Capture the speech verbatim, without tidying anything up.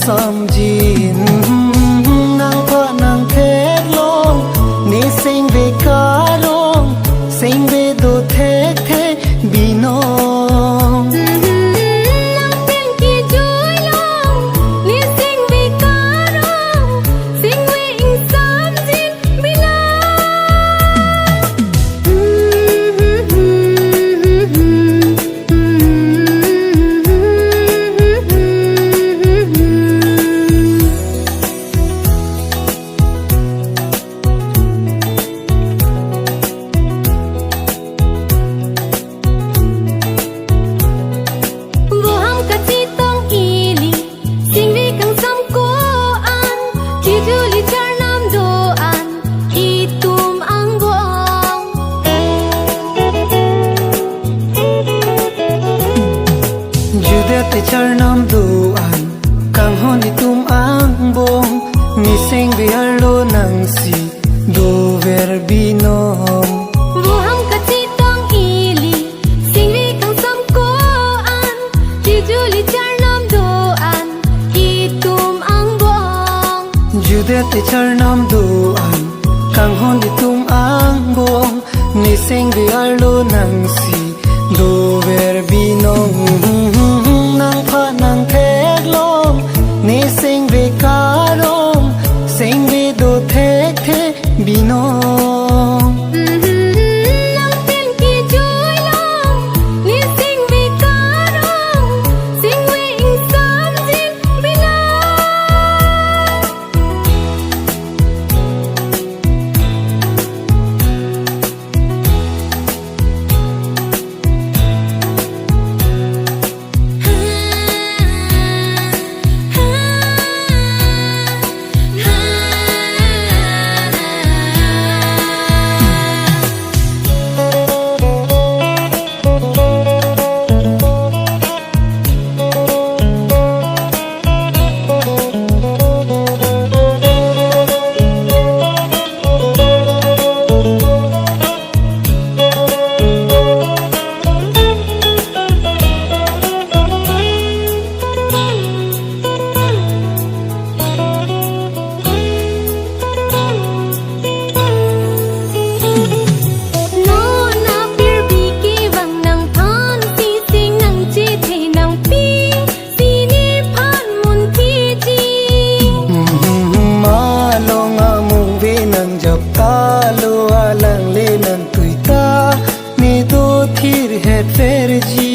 Samjin nangpha nangtheklong, ne sengve karong, sengve do thekthe binong. Nangpen kejoilong, ne sengve karong, sengve ingsamjin binong. Boham kachetong ili, singri kangsam ko-an, kijuli charnam do-an, itum angbong. Judet te charnam do-an, kanghon itum angbong, ne sengve arlo nangsi dover binong. Boham kachetong ili, singri kangsam ko-an, kijuli charnam do-an, itum angbong. Judet te charnam do-an, kanghon itum angbong, ne sengve arlo nangsi dover binong. Nangpha nangtheklong, ne sengve karong, sengve do thekthe binong. Nangpen kejoilong, ne sengve karong, sengve ingsamjin binong. Non apirbi kevang nangphan, sising nangchethe nangpi, si nephan munthiji. Malong amung ve nangjap ta lo, alangle nangtui ta, ne do thirhet verji.